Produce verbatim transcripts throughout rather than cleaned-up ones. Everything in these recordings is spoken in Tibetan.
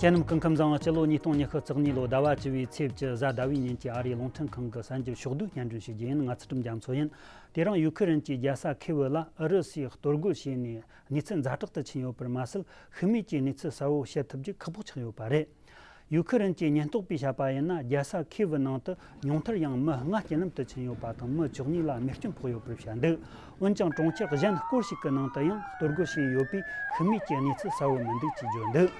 དེ་རྣམས་སྐུ་ཁམས་བཟང་། སྤྱི་ལོ་ཉིས་སྟོང་ཉི་ཤུ་རྩ་གཉིས་ལོ་ཟླ་བ་བཅུ་བའི་ཚེས་བཅུ་གཟའ་ཟླ་བའི་ཉིན་གྱི་ཨ་རིའི་རླུང་འཕྲིན་ཁང་གི་གསར་འགྱུར་ཕྱོགས་བསྡུས་སྙན་སྒྲོན་ཞུ་རྒྱུ་ཡིན། ང་ཚུལ་ཁྲིམས་རྒྱ་མཚོ་ཡིན། དེ་རིང་ཡུ་ཁུ་རེན་གྱི་རྒྱལ་ས་ཁིབ་བུ་ལ་ཨུ་རུ་སུས་གཏོར་རྒོལ་བྱས་ནས་གནས་ཚུལ་ཛ་དྲག་ཏུ་ཕྱིན་ཡོད་པར་མ་ཟད། ཤུལ་མེད་ཀྱི་གནས་ཚུལ་གསལ་བོ་བཤད་ཐུབ་རྒྱུ་ཁག་པོ་ཆགས་ཡོད་པ་རེད། ཡུ་ཁུ་རེན་གྱི་ཉེན་རྟོག་པས་བཤད་པ་ཡིན་ན། རྒྱལ་ས་ཁིབ་བུ་ནང་དུ་ཉུང་མཐར་ཡང་མི་ལྔ་རྐྱེན་ལམ་དུ་ཕྱིན་ཡོད་པ་དང་། མི་བཅུ་གཉིས་ལ་རྨས་སྐྱོན་ཕོག་ཡོད་པར་བཤད་འདུག་འོན་ཀྱང་། གྲོང་ཁྱེར་གཞན་སྐོར་ཞིག་གི་ནང་དུ་ཡང་གཏོར་རྒོལ་བྱས་ཡོད་པས། ཤུལ་མེད་ཀྱི་གནས་ཚུལ་གསལ་བོ་མི་འདུག་ཅེས་བརྗོད་འདུག་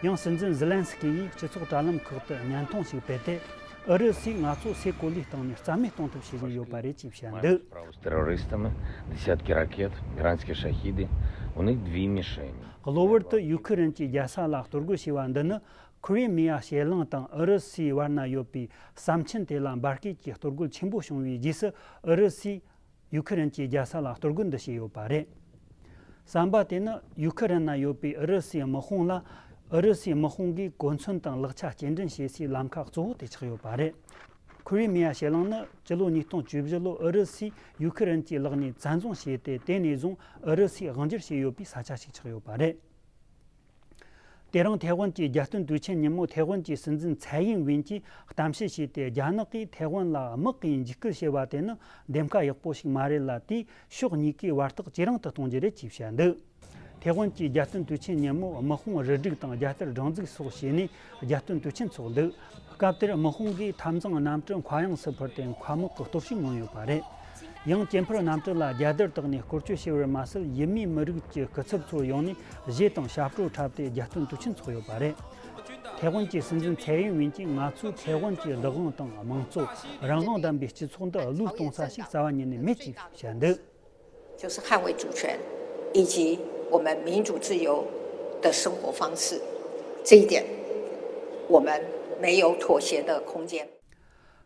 ཡང་། སྲིད་འཛིན་ཛི་ལན་སི་ཀི་ཡིས་སྤྱི་ཚོགས་དྲ་ལམ་ཁག་ཏུ་བརྙན་ཐུང་ཞིག་སྤེལ་ཏེ། ཨུ་རུ་སུས་ང་ཚོ་སའི་གོ་ལའི་སྟེང་ནས་རྩ་མེད་གཏོང་ཐབས་བྱེད་བཞིན་ཡོད་པ་རེད་ཅེས་བཤད་འདུག С террористами, десятки ракет, иранские шахиды, у них две мишени. གློ་བུར་དུ་ཡུ་ཁུ་རེན་གྱི་རྒྱལ་ས་ལ་གཏོར་རྒོལ་བྱས་པ་འདི་ནི། ཁུ་རི་མི་ཡ་ཞེད་གླིང་དང་ཨུ་རུ་སུའི་བར་ན་ཡོད་པའི་ས་མཆན་དེ་ལ་འབར་གས་ཀྱི་གཏོར་རྒོལ་ཆེན་པོ་བྱུང་བའི་རྗེས་སུ། ཨུ་རུ་སུས་ཡུ་ཁུ་རེན་གྱི་རྒྱལ་ས་ལ་གཏོར་རྒོལ་འདི་བྱས་ཡོད་པ་རེད། བསམ་པ་དེ་ནི་ཡུ་ཁུ་རེན་ན་ཡོད་པའི་ཨུ་རུ་སུའི་དམག་དཔུང་ལ། ཨུ་རུ་སུའི་དམག་དཔུང་གིས་གོ་མཚོན་དང་ལག་ཆ་སྐྱེལ་འདྲེན་བྱེད་སའི་ལམ་ཁ་གཙོ་བོ་དེ་ཆགས་ཡོད་པ་རེད། ཁུ་རི་མི་ཡ་ཞེད་གླིང་ནི་སྤྱི་ལོ་ཉིས་སྟོང་བཅུ་བཞི་ལོ་ཨུ་རུ་སུས་ཡུ་ཁུ་རེན་གྱི་ལག་ནས་བཙན་བཟུང་བྱས་ཏེ། དེ་ནས་བཟུང་ཨུ་རུ་སུས་དབང་སྒྱུར་བྱས་ཡོད་པའི་ས་ཆ་ཞིག་ཆགས་ཡོད་པ་རེད། དེ་རིང་ཐའེ་ཝན་གྱི་རྒྱལ་སྟོན་དུས་ཆེན་ཉིན་མོ། ཐའེ་ཝན་གྱི་སྲིད་འཛིན་ཚའེ་ཡིན་ཝིན་གྱིས་གཏམ་བཤད་བྱས་ཏེ། རྒྱ་ནག་གིས་ཐའེ་ཝན་ལ་དམག་གིས་འཇིགས་སྐུལ་བྱས་པ་དེ་ནི་འདེམས་ཀ་ཡག་པོ་ཞིག་མ་རེད་ལ། དེས་ཕྱོགས་གཉིས་ཀའི་བར་ཐག་ཇེ་རིང་དུ་གཏོང་རྒྱུ་རེད་ཅེས་བཤད་འདུག་ཐའེ་ཝན་གྱི་རྒྱལ་སྟོན་དུས་ཆེན་ཉིན་མོ། དམག་དཔུང་རུ་སྒྲིག་དང་རྒྱལ་དར་སྒྲེང་འཛུགས་སོགས་བྱས་ནས་རྒྱལ་སྟོན་དུས་ཆེན་འཚོགས་འདུག་སྐབས་དེར་དམག་དཔུང་གིས་འཐབ་འཛིང་གནམ་གྲུ་མཁའ་དབྱིངས་སུ་འཕུར་ཏེ། མཁའ་དམག་གི་སྟོབས་ཤུགས་མངོན་ཡོད་པ་རེད། ཡང་། གཅེན་ཕོར་གནམ་གྲུ་ལ་རྒྱལ་དར་བཏགས་ནས་སྐོར་སྐྱོད་བྱས་པར་མ་ཟད། ཡུལ་མིའི་མི་རིགས་ཀྱི་སྐུ་ཚབ་ཚོ་ཡོང་ནས་གཞས་དང་ཞབས་བྲོ་འཁྲབ་སྟེ་རྒྱལ་སྟོན་དུས་ཆེན་འཚོགས་ཡོད་པ་རེད། ཐའེ་ཝན་གྱི་སྲིད་འཛིན་ཚའེ་ཡིན་ཝིན་གྱིས། ང་ཚོས་ཐའེ་ཝན་གྱི་བདག་དབང་དང་དམངས་གཙོ། རང་དབང་ལྡན་པའི་སྤྱི་ཚོགས་འདི་བློས་གཏོང་ས་ཞིག་རྩ་བ་ཉིད་ནས་མེད་ཅེས་བཤད་འདུག就是捍卫主权以及我们民主自由的生活方式，这一点我们没有妥协的空间。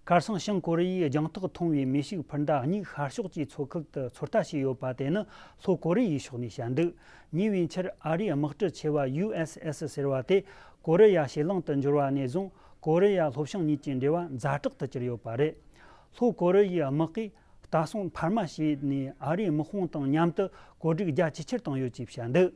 ཁ་སང་བྱང་ཀོ་རི་ཡས་རྒྱང་ཐག་ཐུང་བའི་མེ་ཤུགས་འཕུར་མདའ་གཉིས་ཤར་ཕྱོགས་ཀྱི་མཚོ་ཁུལ་དུ་ཚོད་ལྟ་བྱས་ཡོད་པ་དེ་ནི་ལྷོ་ཀོ་རི་ཡའི་ཕྱོགས་ནས་བཤད་འདུག་ཉེ་བའི་ཆར་ཨ་རིའི་དམག་གྲུ་ཆེ་བ་ཡུ་ཨེས་ཨེས་ཟེར་བ་དེ་ཀོ་རི་ཡ་ཕྱེད་གླིང་དུ་འབྱོར་བ་ནས་བཟུང་། ཀོ་རི་ཡ་ལྷོ་བྱང་གཉིས་ཀྱི་འབྲེལ་བ་ཛ་དྲག་ཏུ་གྱུར་ཡོད་པ་རེད། ལྷོ་ཀོ་རི་ཡའི་དམག་གིས་ལྟ་སྲུང་འཕར་མ་བྱས་ནས་ཨ་རིའི་དམག་དཔུང་དང་མཉམ་དུ་བཀོད་སྒྲིག་རྒྱ་ཇེ་ཆེར་བཏང་ཡོད་ཅེས་བཤད་འདུག་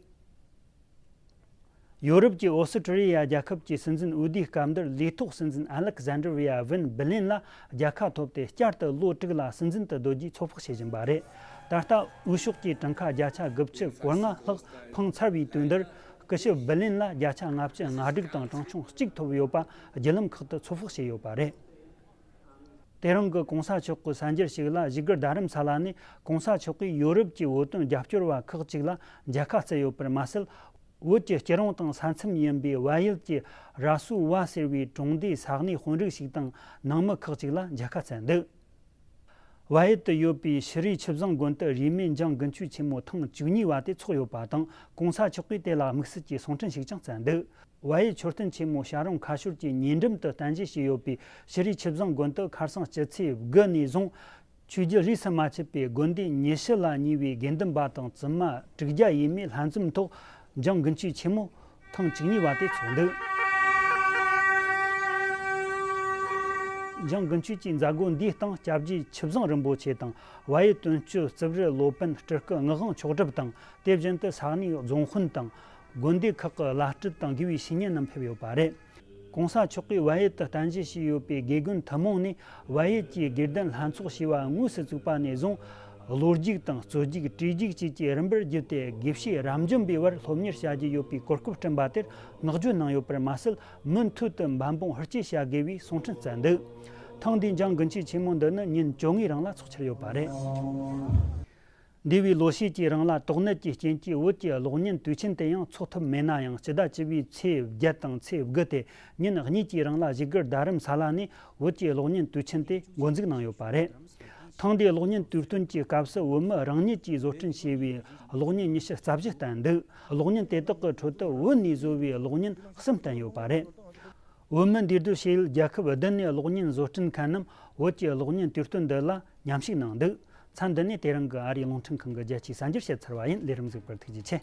ཡོ་རོབ་ཀྱི་ཨོ་སི་ཀྲི་ལི་ཡ་རྒྱལ་ཁབ་ཀྱི་སྲིད་འཛིན་འོས་བསྡུའི་སྐབས་འདིར། ལས་ཐོག་སྲིད་འཛིན་ཨ་ལེག་ཟན་ཌར་ཝི་ཡ་ཝིན་སྦི་ལིན་ལ་རྒྱལ་ཁ་ཐོབ་སྟེ། བསྐྱར་དུ་ལོ་དྲུག་ལ་སྲིད་འཛིན་དུ་སྡོད་རྒྱུའི་ཚོད་དཔག་བྱེད་བཞིན་པ་རེད། ད་ལྟ་འོས་ཤོག་གི་གྲངས་ཀ་བརྒྱ་ཆ་དགུ་བཅུ་གོ་ལྔ་ལྷག་འཕངས་ཚར་བའི་དུས་འདིར། སྐུ་ཞབས་སྦི་ལིན་ལ་བརྒྱ་ཆ་ལྔ་བཅུ་ང་དྲུག་དང་གྲངས་ཆུང་གཅིག་ཐོབ་ཡོད་པ་བརྒྱུད་ལམ་ཁག་ཏུ་ཚོད་དཔག་བྱས་ཡོད་པ་རེད། དེ་རིང་གི་གོང་ས་མཆོག་གི་གསར་འགྱུར་ཞིག་ལ། བཞུགས་སྒར་རྡ་རམ་ས་ལ་ནས་གོང་ས་མཆོག་གིས་ཡོ་རོབ་ཀྱི་བོད་དོན་རྒྱབ་སྐྱོར་བ་ཁག་ཅིག་ལ་མཇལ་ཁ་བསྩལ་ཡོད་པར་མ་ཟད། བོད་ཀྱི་སྐྱིད་རོང་དང་ས་མཚམས་ཡིན་པའི་བལ་ཡུལ་གྱི་ར་སུ་ཝ་ཟེར་བའི་གྲོང་སྡེའི་ས་གནས་དཔོན་རིགས་ཤིག་དང་ནང་མི་ཁག་ཅིག་ལ་མཇལ་ཁ་བསྩལ་འདུག་བལ་ཡུལ་དུ་ཡོད་པའི་ཤི་རི་ཆུ་བཟང་དགོན་དུ་རིས་མེད་འཇང་དགུན་ཆོས་ཆེན་མོ་ཐེངས་བཅུ་གཉིས་པ་དེ་འཚོགས་ཡོད་པ་དང་། གོང་ས་མཆོག་གིས་དེ་ལ་དམིགས་བསལ་གྱི་གསུང་འཕྲིན་ཞིག་ཀྱང་བསྩལ་འདུག་བལ་ཡུལ་མཆོད་རྟེན་ཆེན་མོ་བྱ་རུང་ཁ་ཤོར་གྱི་ཉེ་འགྲམ་དུ་རྟེན་གཞི་བྱས་ཡོད་པའི་ཤི་རི་ཆུ་བཟང་དགོན་དུ་ཁ་སང་སྤྱི་ཚེས་དགུ་ནས་བཟུང་། ཆོས་བརྒྱུད་རིས་སུ་མ་ཆད་པའི་དགོན་སྡེ་ཉི་ཤུ་ལ་ཉེ་བའི་དགེ་འདུན་པ་དང་བཙུན་མ་དྲུག་བརྒྱ་ཡས་མས་ལྷན་འཛོམས་ཐོག་འཇང་དགུན་ཆོས་ཆེན་མོ་ཐེངས་བཅུ་གཉིས་པ་དེ་ཚོགས་འདུག་འཇང་དགུན་ཆོས་ཀྱི་མཛད་སྒོ་འདིའི་སྟེང་སྐྱབས་རྗེ་ཆུ་བཟང་རིན་པོ་ཆེ་དང་། བལ་ཡུལ་དོན་གཅོད་རྩིབས་རི་སློབ་དཔོན་སྤྲུལ་སྐུ་ངག་དབང་མཆོག་གྲུབ་དང་། དེ་བཞིན་དུ་ས་གནས་རྫོང་དཔོན་དང་། དགོན་སྡེ་ཁག་གི་བླ་སྤྲུལ་དང་དགེ་བའི་བཤེས་གཉེན་རྣམས་ཕེབས་ཡོད་པ་རེད། གོང་ས་མཆོག་གིས་བལ་ཡུལ་དུ་རྟེན་གཞི་བྱས་ཡོད་པའི་དགེ་རྒན་ཐུན་མོང་ནས། བལ་ཡུལ་གྱི་དགེ་ལྡན་ལྷན་ཚོགས་ཞེས་པ་དངོས་སུ་བཙུགས་པ་ནས་བཟུང་། བློ་རྒྱུགས་དང་རྩོད་རྒྱུགས། བྲིས་རྒྱུགས་བཅས་ཀྱི་རིམ་པར་བརྒྱུད་དེ། དགེ་བཤེས་རབ་འབྱམས་པའི་བར་སློབ་གཉེར་བྱ་རྒྱུ་ཡོད་པའི་གོ་སྐབས་བསྐྲུན་པ་དེར་བསྔགས་བརྗོད་གནང་ཡོད་པར་མ་ཟད། མུ་མཐུད་དུ་འབད་འབུངས་ཧུར་སྐྱེད་བྱ་དགོས་པའི་གསུང་འཕྲིན་བསྩལ་འདུག་ཐེངས་འདིའི་འཇང་དགུན་ཆོས་ཆེན་མོ་འདི་ནི་ཉིན་བཅོ་ལྔའི་རིང་ལ་འཚོགས་འཆར་ཡོད་པ་རེད། འདས་པའི་ལོ་ཤས་ཀྱི་རིང་ལ་དོགས་གནད་ཀྱི་རྐྱེན་གྱིས། བོད་ཀྱི་གློག་བརྙན་དུས་ཆེན་དེ་ཡང་འཚོགས་ཐུབ་མེད་ན་ཡང་། སྤྱི་ཟླ་བཅུ་པའི་ཚེས་བརྒྱད་དང་ཚེས་དགུ་སྟེ། ཉིན་གཉིས་ཀྱི་རིང་ལ་བཞུགས་སྒར་རྡ་རམ་ས་ལ་ནས་བོད་ཀྱི་གློག་བརྙན་དུས་ཆེན་དེ་འགོ་འཛུགས་གནང་ཡོད་པ་རེད། ཐེངས་འདིའི་གློག་བརྙན་དུས་སྟོན་གྱི་སྐབས་སུ། བོད་མི་རང་ཉིད་ཀྱིས་བཟོ་སྐྲུན་བྱས་པའི་གློག་བརྙན་ཉི་ཤུ་རྩ་བཞི་བསྟན་འདུག་གློག་བརྙན་དེ་དག་གི་ཁྲོད་དུ་བོད་ནས་བཟོ་བའི་གློག་བརྙན་གསུམ་བསྟན་ཡོད་པ་རེད། བོད་མི་འདུས་སྡོད་བྱེད་ཡུལ་རྒྱལ་ཁབ་བདུན་ནས་གློག་བརྙན་བཟོ་སྐྲུན་མཁན་རྣམས་བོད་ཀྱི་གློག་བརྙན་དུས་སྟོན་འདི་ལ་མཉམ་ཞུགས་གནང་འདུག་མཚམས་འདི་ནས་དེ་རིང་གི་ཨ་རིའི་རླུང་འཕྲིན་ཁང་གི་རྒྱལ་སྤྱིའི་གསར་འགྱུར་བཤད་ཚར་བ་ཡིན། ལས་རིམ་གཟིགས་པར་ཐུགས་རྗེ་ཆེ།